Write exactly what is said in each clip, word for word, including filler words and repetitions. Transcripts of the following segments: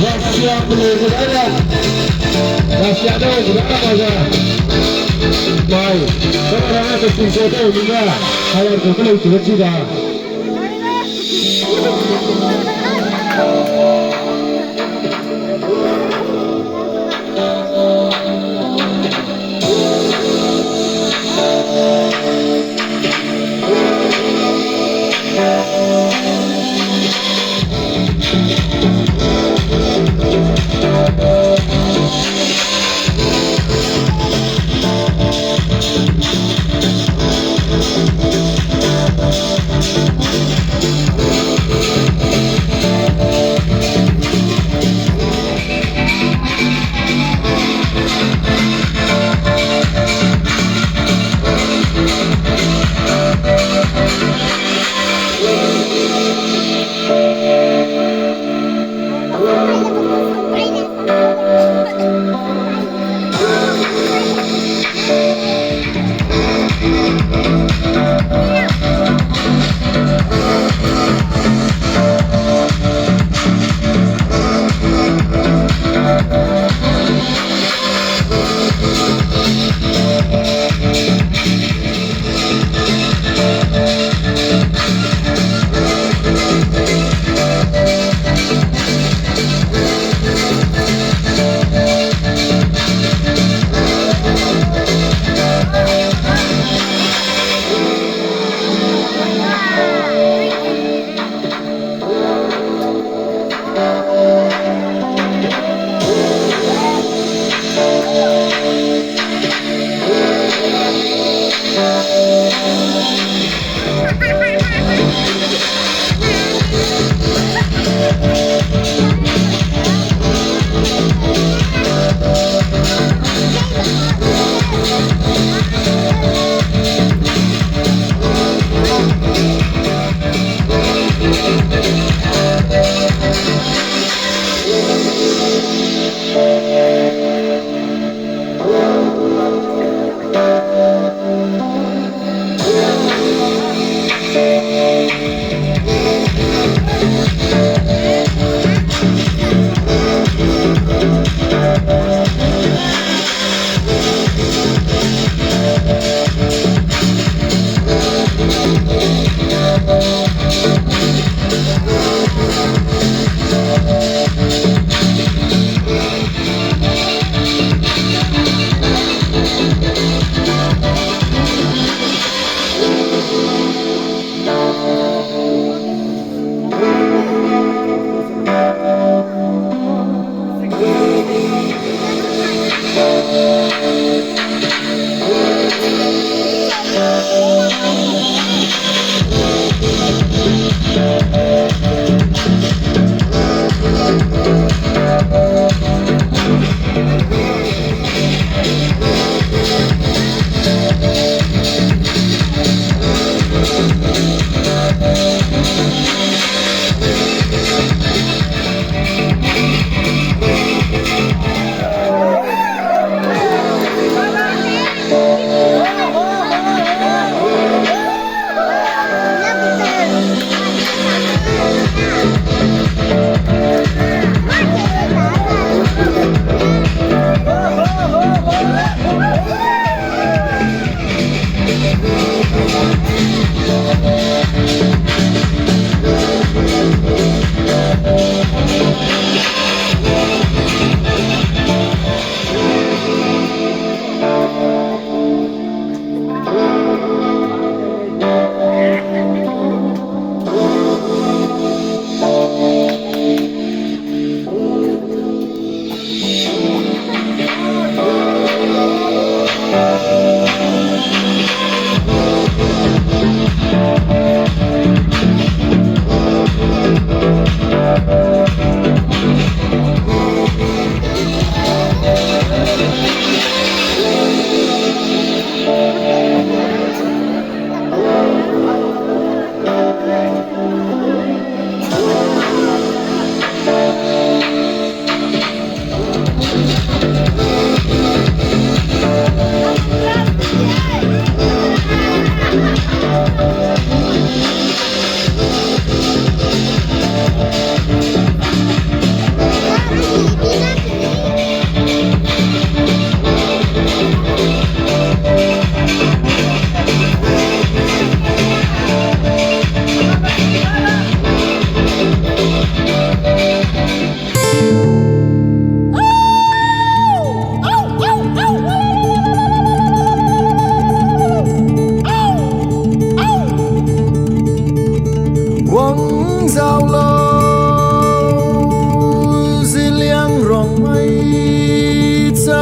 Russia pelei gudana. Russia da gudana maza. Mai. Kau rana ke sing ko da gudana. Hawar ko pelei tu chi da.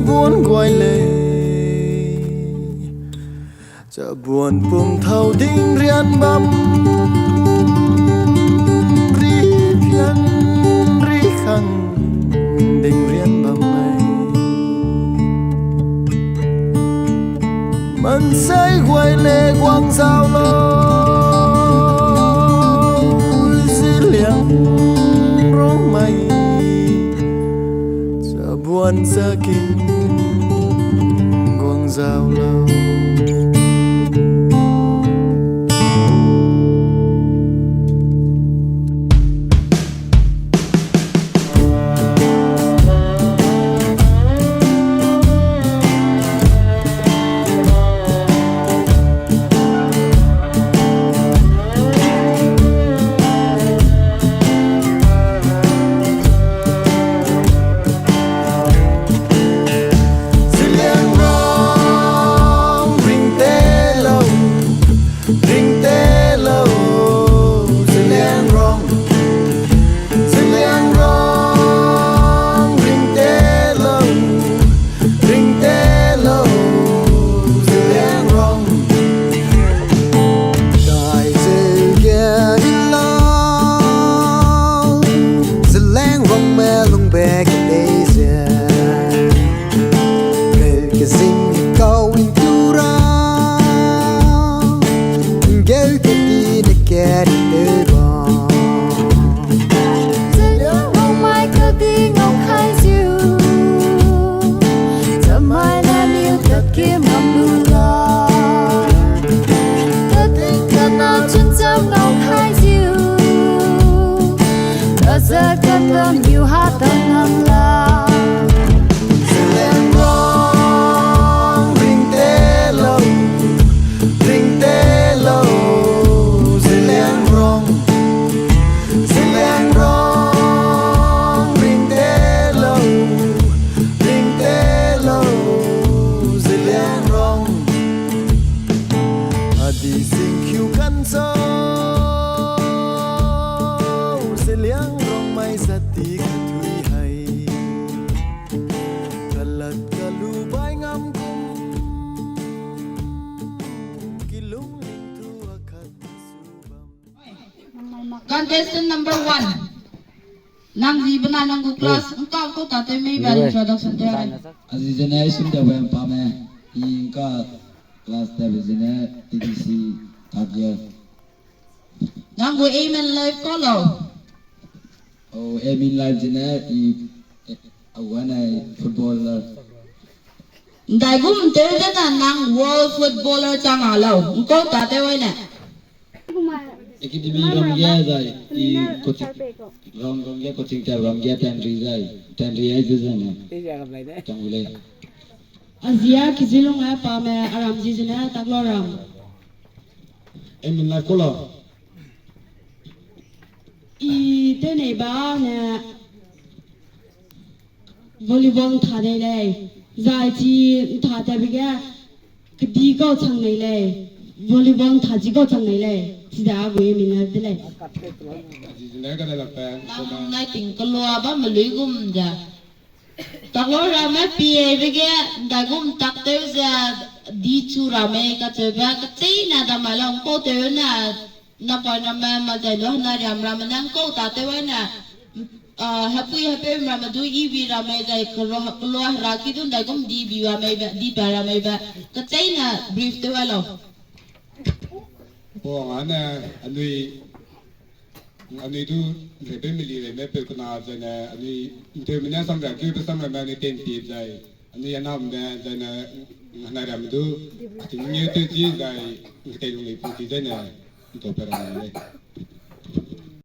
Buan guai lei, chabuan pum thau ding rian bam, ri pian ri khang ding rian bam lei. Mansei guai le guang zau lau, Zeliangrong mai, chabuan chakin guang zau lau. Zeliangrong ringte lau, ringte lau, Zeliangrong. Zeliangrong ringte lau, ringte lau, Zeliangrong. Dai ze ge di lau, Zeliangrongme lungbe kedei ze. Peu kezing kau ing tu ra, ngeu kedi ne kedi tew ba. Zeliangrong mai kedi ngau kai ziu, zamai ne niu tat kim ngam lu la. Kating kana chun cham ngau kai ziu, kaza katam niu ha tam ngam la. Zeliangrong ringte lau, ringte lau, Zeliangrong. Zeliangrong ringte lau, ringte lau, Zeliangrong. Adi sing kiu kan sau, Zeliangrong mai zat ti katui hai. Kalat kalu bai ngam kum, kilung ning tu akat su bam. Contestant number one. Nang zi bena nang gu class, ngka ko ta te mei ba introduction te. Azi zene isum te wem pa me, i ngka class te be zene T D C third year. Nang gu aim in life ko lau? Oh, aim in life zene i, eh, awane footballer. Ndaigum tew zene nang world footballer chang a lau, ngkau ta tew ai ne. Academy ram ge zai, i coaching, ram, ram ge coaching te ram ge tenri zai, tenri ai ze zene. Chang gu lei. Azia Kizilung a pa me aram zi zene Takloram. Aim in life ko lau? I tew nei ba ne volleyball ntha nei lei. Zai chi ntha tabe ge kedi kau chang nei lei. Volleyball ntha chi kau chang nei lei. Chida a gu aim in life de lei. Zi zene ka de lak pe. Nang nai ting kelua ba me lui gum ze. Taklo ramme pie be ge, ndaigum tak tew ze, di chu ramme kacheube, kacheine da mai lau, ngkau tew ne, napai ramme, ma zai lu hena riam ramme ne, ngkau ta tew ne, ah, hepui hepeu ramme du, ibi ramme zai, kelo, kelo hera ki du, ndaigum di bi ramme be, di pa ramme be, kacheine brief tew lau. Pau ane, anui Anui du nrebe meli leime peu kena zaine, anui nteu mene samra keu pe samra me anui ten ti zai, anui anam me zaine, hena ram du, ating ngeu tew chi zai, ngketei lung lei pu ti zaine, nto pe ram lei.